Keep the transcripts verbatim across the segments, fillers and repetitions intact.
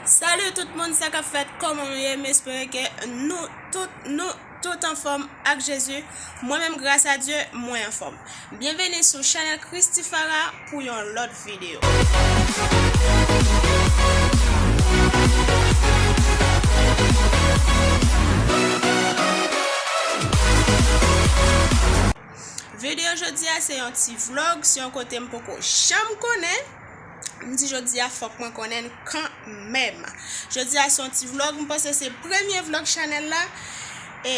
Salut tout moun, sa k ap fèt? Kòman nou ye? M espere ke nou tout, nou tout anfòm ak Jezi. Mwen menm, gras a Dye, mwen anfòm. Byenveni sou chanèl Christy Farah pou yon lòt videyo. Videyo jodi a se yon ti vlog, se yon kote m poko janm konnen. M di jodi a fòk mwen konnen l kanmenm. Jodi a se yon ti vlog, m panse se premye vlog chanèl la. E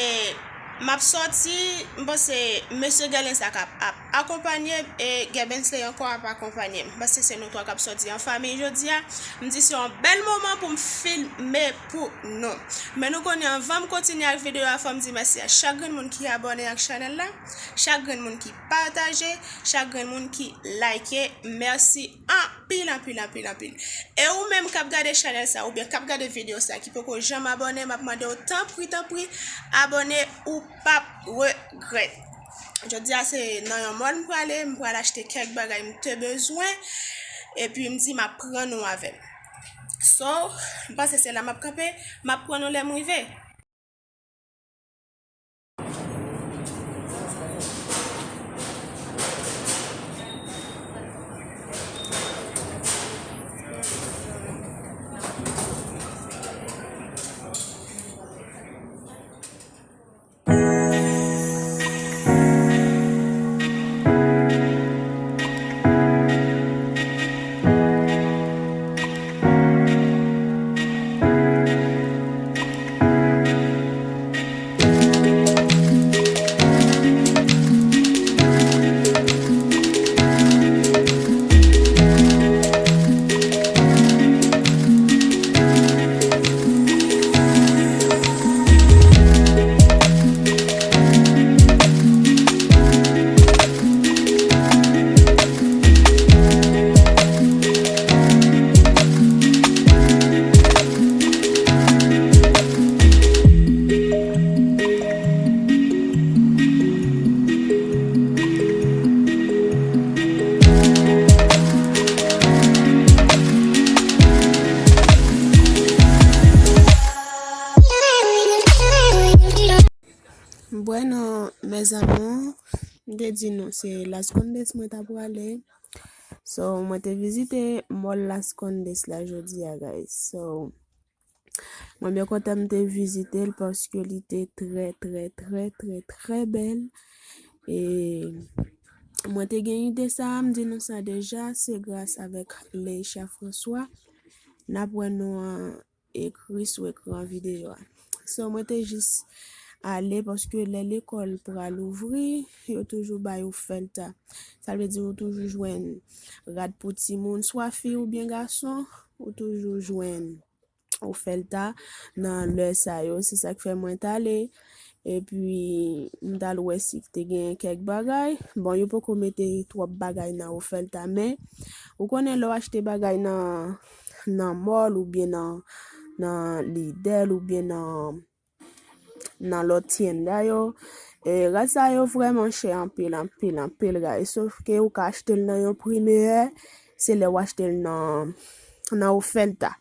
m ap sòti, m panse mesye Gèlens la k ap, ap akonpanye m, e Gèbens Leyon ankò ap akonpanye m. M panse se nou twa k ap sòti an fanmi jodi a. M di se yon bèl moman pou m filme pou nou. Men nou konnen anvan m kontinye ak videyo a, fò m di mèsi a chak grenn moun ki abòne ak chanèl la, chak grenn moun ki pataje, chak grenn moun ki like. Mèsi anpil, anpil, anpil, anpil. E ou menm k ap gade chanèl sa, oubyen k ap gade videyo sa, ki poko janm abòne, m ap mande w tanpri, tanpri, abòne, ou p ap regrèt. Jodi a se nan yon mòl m prale, m pral achte kèk bagay m te bezwen, epi m di m ap pran nou avè m. So, m panse se la m ap kanpe, m ap pran nou lè m rive. Bueno, mes amours, m te di nou se Las Condes mwen ta prale. So, mwen te vizite mòl Las Condes la jodi a, guys. So, mwen byen kontan m te vizite l paske li te trè, trè, trè, trè, trè bèl. E mwen te gen ide sa, m di nou sa deja, se gras avèk Leisha François. N ap wè nou an ekri sou ekran videyo a. So, mwen te jis ale paske lè lekòl pral ouvri, yo toujou bay ofèlta. Sa vle di ou toujou jwenn rad pou timoun, swa fi oubyen gason, ou toujou jwenn ofèlta nan lè sa yo. Se sa k fè mwen t ale. Epi, m t al wè si te gen kèk bagay. Bon, yo poko mete twòp bagay nan ofèlta, men ou konnen lè w achte bagay nan, nan mòl oubyen nan, nan Lidl oubyen nan, nan lòt tyenda yo, e, rad sa yo vrèman chè anpil, anpil, anpil, guys. Sof ke ou ka achte l nan yon pri meyè, se lè w achte l nan, nan ofèlta.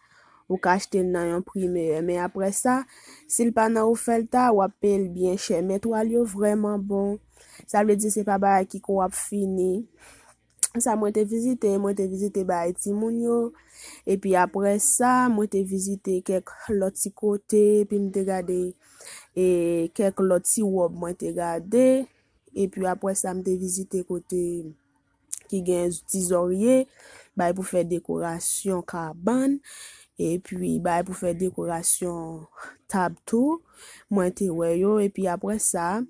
Ou ka achte l nan yon pri meyè. Men apre sa, si l pa nan ofèlta, w ap peye l byen chè. Men twal yo vrèman bon. Sa vle di se pa bagay ki ko ap fini. Sa mwen te vizite, mwen te vizite bagay timoun yo. Epi apre sa, mwen te vizite kèk lòt ti kote, epi m te gade, e, kèk lòt ti wòb mwen te gade. Epi apre sa, m te vizite kote ki gen ti zòrye, bay pou fè dekorasyon kabann, epi bay pou fè dekorasyon tab tou. Mwen te wè yo, epi apre sa,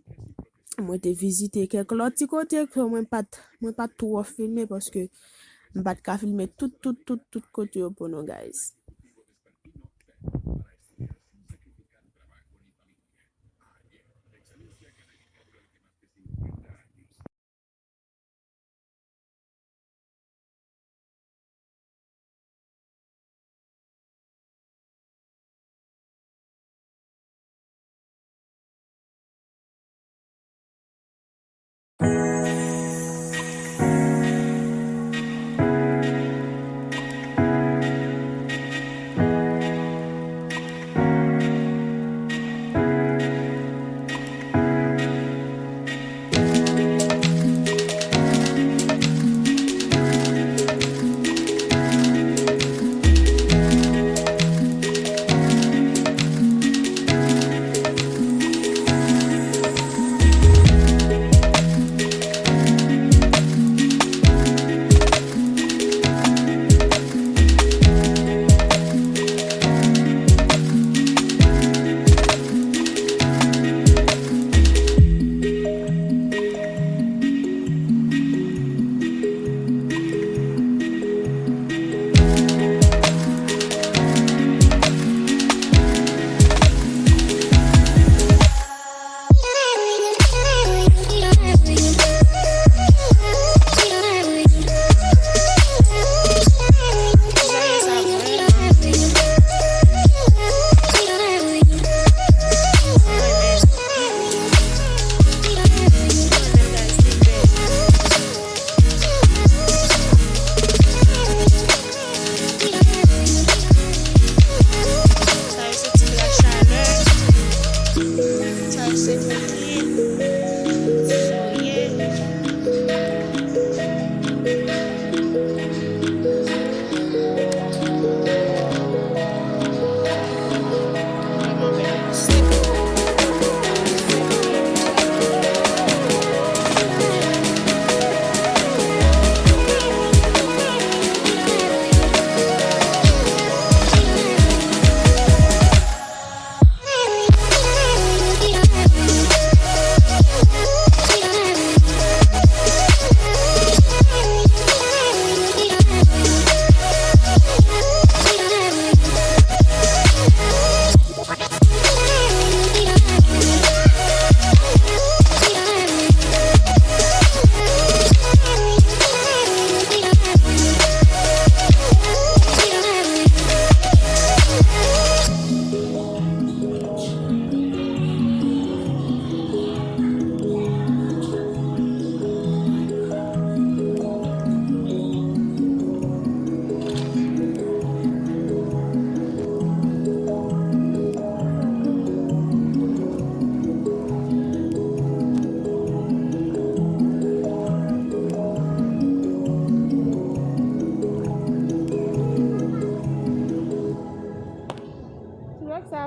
mwen te vizite kèk lòt ti kote, ke mwen pa t, mwen pa t twò filme, paske m pa t ka filme tout, tout, tout, tout kote yo pou nou, guys.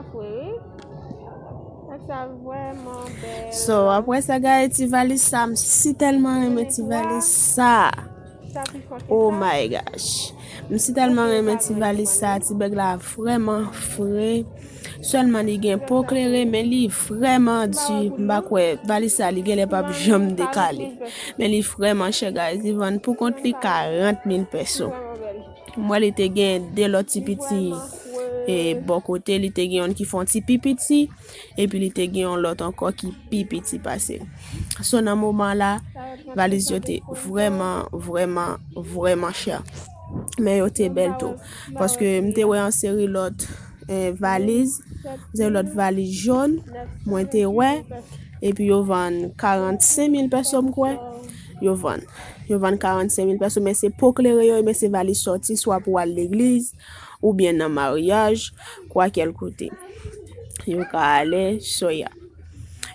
Sa fre, wi. Nèg sa vrèman bèl. So, apre sa, guys, ti valiz sa, m si tèlman renmen ti valiz sa. Oh my gosh. M si tèlman renmen ti valiz sa, ti bèg la vrèman fre. Sèlman li gen po klere, men li vrèman di. M pa kwè valiz sa, li genlè p ap janm dekale. Men li vrèman chè, guys. Li vann pou kont li karant mil peso. M wè li te gen de lòt ti piti e, bò kote, li te gen youn ki fè yon ti pi piti, epi li te gen yon lòt ankò ki pi piti pase l. So, nan moman la, valiz yo te vrèman, vrèman, vrèman chè. Men yo te bèl tou. Paske m te wè yon seri lòt eh, valiz, yon seri lòt valiz jòn, mwen te wè, epi yo vann karannsenk mil peso, m kwè. Yo vann. Yo vann karannsenk mil peso, men se po klere yo, men se valiz sòti, swa pou al legliz, oubyen nan maryaj, kwa kèl kote yo ka ale, so ya.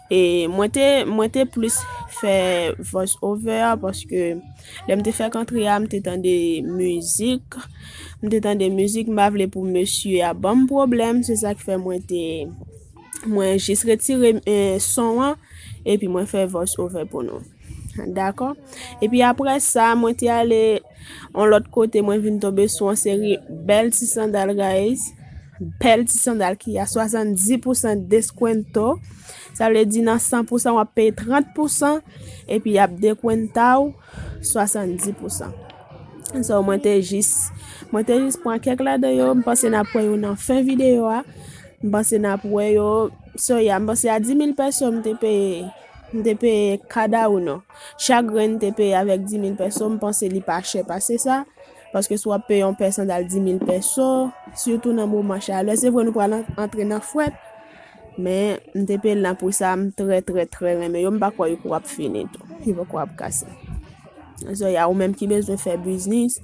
E mwen te, mwen te plis fè voice over a, paske lè m te fèk antre a, m te tande mizik. M te tande mizik, m pa vle pou mesye a ban m pwoblèm, se sa k fè mwen te, mwen jis retire eh, son an, epi mwen fè voice over pou nou. Dakò? Epi apre sa, mwen te ale yon lòt kote, mwen vin tonbe sou yon seri bèl ti sandal, guys. Bèl ti sandal ki a swasanndis pousan deskwento. Sa vle di nan san pousan w ap peye trant pousan, epi y ap dekwenta w swasanndis pousan. So, mwen te jis, mwen te jis pran kèk ladan yo, m panse n ap wè yo nan fen videyo a. M panse n ap wè yo. So, ya, m panse a dis mil peso m te peye, m te peye kada uno. Chak grenn te peye avèk dis mil peso, m panse li pa chè pase sa. Paske si w ap peye yon pè sandal dis mil peso, sitou nan moman chalè, se vre nou pral an- antre nan frèt, men m te peye l nan pri sa, m trè, trè, trè renmen yo, m pa kwè yo poko ap fini tou, yo poko ap kase. So, ya ou menm ki bezwen fè biznis,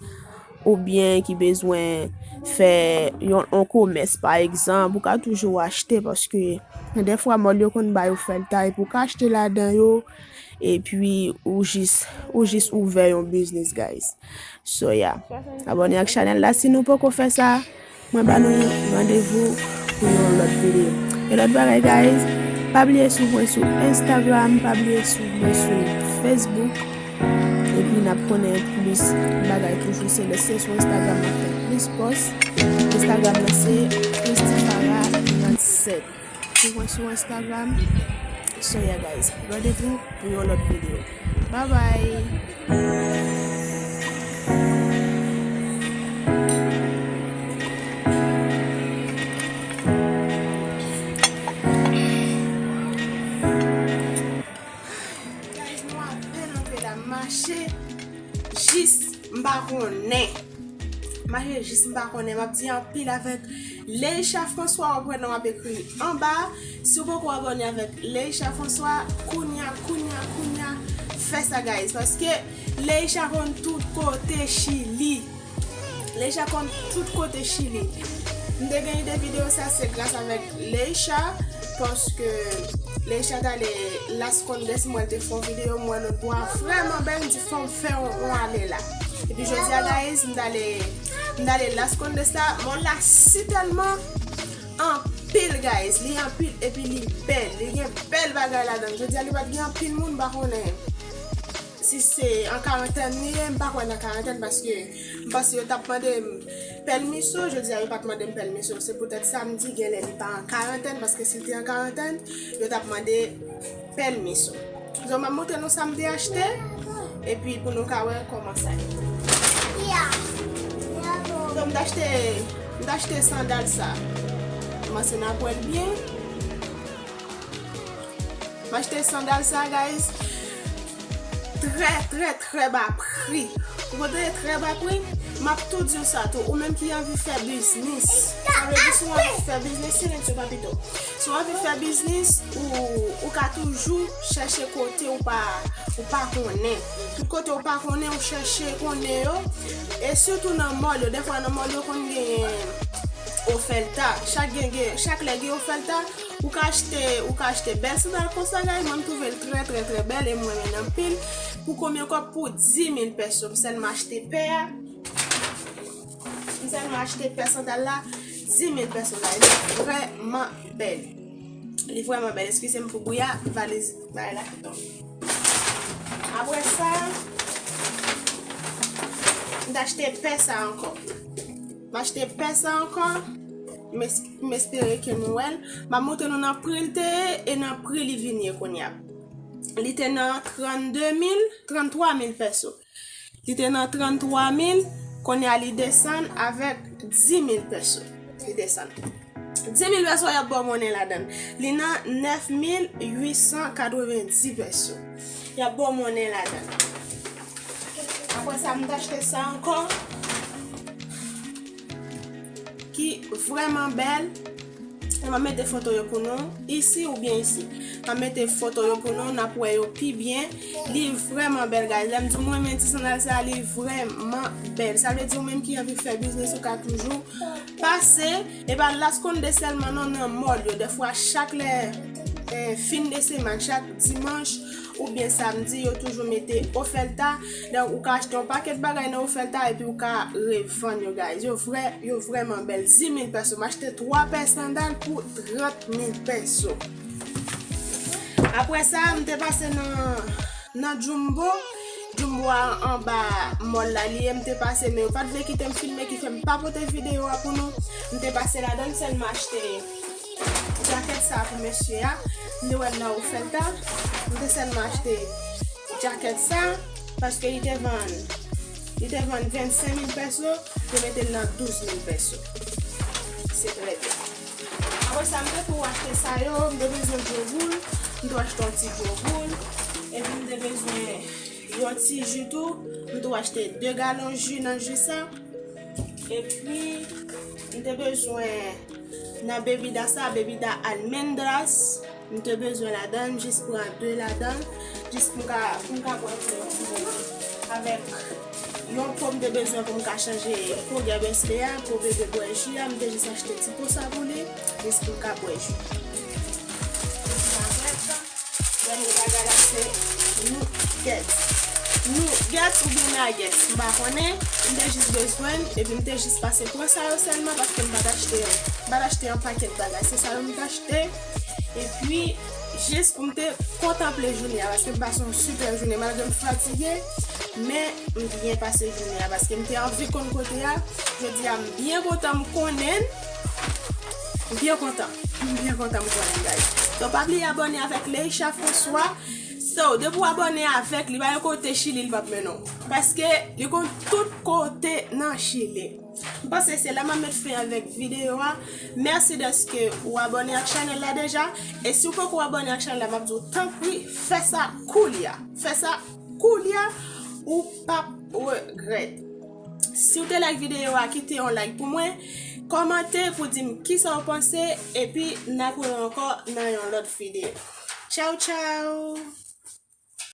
oubyen ki bezwen fè yon, yon komès, pa egzanp, ou ka toujou achte, paske dèfwa mòl yo konn bay oferta, epi ou ka achte ladan yo, epi ou jis, ou jis ouvè yon biznis, guys. So, ya. Abòne ak chanèl la si nou poko fè sa. Mwen ba nou randevou pou yon lòt videyo. E lòt bagay, guys, pa bliye swiv mwen sou Instagram, pa bliye swiv mwen sou Facebook. Epi n ap konnen plis bagay toujou, se lè se sou Instagram m ap fè plis pòs. Instagram nan se Christy Farah tranntsèt. Swiv mwen sou Instagram. So, yeah, guys, randevou pou yon lòt videyo. Bye bye. Guys, nou apèn antre la, mache jis m pa konnen. Mache jis m pa konnen. M ap di anpil avèk Leisha François, w ap wè non ap ekri anba. Si w poko abòne avèk Leisha François, kounya, kounya, kounya, fè sa, guys. Paske Leisha konn tout kote Chili. Leisha konn tout kote Chili. M te gen ide videyo sa, se gras avèk Leisha, paske Leisha t ale Las Condes, m wè l te fè yon videyo, m wè lòt bò a vrèman bèl, m di fò m fè yon, yon ale la. Epi jodi a, guys, m t ale, m t ale Las Condes la, mòl la si tèlman anpil, guys, li anpil epi li bèl, li gen bèl bagay ladan l. Jodi a li pa t gen anpil moun, m pa konnen si se an karantèn li ye, m pa kwè nan karantèn paske m panse yo t ap mande m pèmiso, jodi a yo pa t mande m pèmiso. Se poutèt sa m di genlè li pa an karantèn, paske si l te an karantèn, yo t ap mande pèmiso. So, m ap montre nou sa m te achte, epi pou nou ka wè kòman sa ye. So, m t achte, m t achte sandal sa. M panse n ap wè l byen. M achte sandal sa, guys. Trè, trè, trè ba pri. Ou konn tande trè ba pri? M ap tou di w sa tou. Ou menm ki anvi fè biznis. Sa vle di si w anvi fè biznis, silensyo papito. Si w anvi fè biznis, ou, ou ka toujou chèche kote ou pa, ou pa konnen. Tout kote ou pa konnen, ou chèche konnen yo. E sitou nan mòl yo. Dèfwa nan mòl yo konn gen oferta. Chak gen, gen, chak lè gen oferta, ou ka achte, ou ka achte bèl sandal konsa, guys. Mwen, m twouve l trè, trè, trè bèl e m renmen l anpil. Pou konbyen kòb? Pou dis mil peso. M sèlman achte pè a. M sèlman achte pè sandal la, Dis mil pèso, guys. Li vrèman bèl. Li vrèman bèl. Eskize m pou bri a, valiz bagay la ki tonbe. Apre sa, m t achte pè sa ankò. M achte pè sa ankò. M es-, m espere ke nou wè l. M ap montre nou nan pri l te ye e nan pri li vin ye kounye a. Li te nan trannde mil, tranntwa mil pèso. Li te nan tranntwa mil, kounye a li desann avèk dis mil pèso. Li desann. Dis mil pèso, y ap ba w monnen ladan l. Li nan nèf mil uit san katrevenndis pèso. Y ap ba w monnen ladan l. Apre sa, m t achte sa ankò, ki vrèman bèl. E m ap mete foto yo pou nou, isi oubyen isi. M ap mete foto yo pou nou, n ap wè yo pi byen. Li vrèman bèl, guys. Lè m di w mwen renmen ti sandal sa, li vrèman bèl. Sa vle di ou menm ki anvi fè biznis, ou ka toujou pase. E pa Las Condes sèlman non, nan mall yo. Dèfwa, chak lè, eh, fen de semèn, chak dimanch oubyen samdi, yo toujou mete ofèlta. Donk, ou ka achte yon pakèt bagay nan ofèlta epi ou ka revann yo, guys. Yo vrè, yo vrèman bèl. Dis mil pèso. M achte twa pè sandal pou trant mil pèso. Apre sa, m te pase nan, nan Jumbo. Jumbo a anba mall la li ye. M te pase, men yo pa t vle kite m filme, ki fè m pa pote videyo a pou nou. M te pase ladan l, sèlman achte djakèt sa pou mesye a. M te wè l nan ofèlta. M te sèlman achte djakèt sa, paske li te vann, li te vann vennsenk mil pèso, yo mete l nan douz mil pèso. Se trè byen. Apre sa, m te tou achte sa yo, m te bezwen gwo boul, m tou achte yon ti gwo boul, epi m te bezwen yon ti ji tou, m tou achte de galon ji nan ji sa, epi m te bezwen nan bebida sa, bebida almendras, m te bezwen ladan l, m jis pran de ladan l, jis pou m ka, pou m ka bwè pou yon ti moman. Avèk yon po m te bezwen pou m ka chanje po Guerbersley a, pou bebe bwè ji a, m te jis achte ti po sa pou li, jis pou m ka bwè ji. Avèk dènye bagay la se nougat. Nougat oubyen nuggets, m pa konnen. M te jis bezwen l, epi m te jis pase pran sa yo sèlman, paske m pa t achte, m pa t achte yon pakèt bagay. Se sa yo m t achte. Epi, jis pou m te kontanple jounen an, paske m pase yon sipè jounen, malgre m fatige, men m byen pase jounen an, paske m te anvi konn kote a. Jodi a, m byen kontan m konnen l. M byen kontan. M byen kontan m konnen l, guys. Donk, pa bliye abòne avèk Leisha François. So, depi w abòne avèk li, pa gen kote Chili li p ap mennen w. Paske li konn tout kote nan Chili. M panse se la m ap met fen avèk videyo a. Mèsi dèske ou abòne ak chanèl la deja. E si w poko abòne ak chanèl la, m ap di w, tanpri, fè sa koulye a. Fè sa koulye a, ou p ap regrèt. Si w te like videyo a, kite yon like pou mwen. Kòmante pou di m kisa w panse. Epi, n ap wè ankò nan yon lòt videyo. Tchaw, tchaw!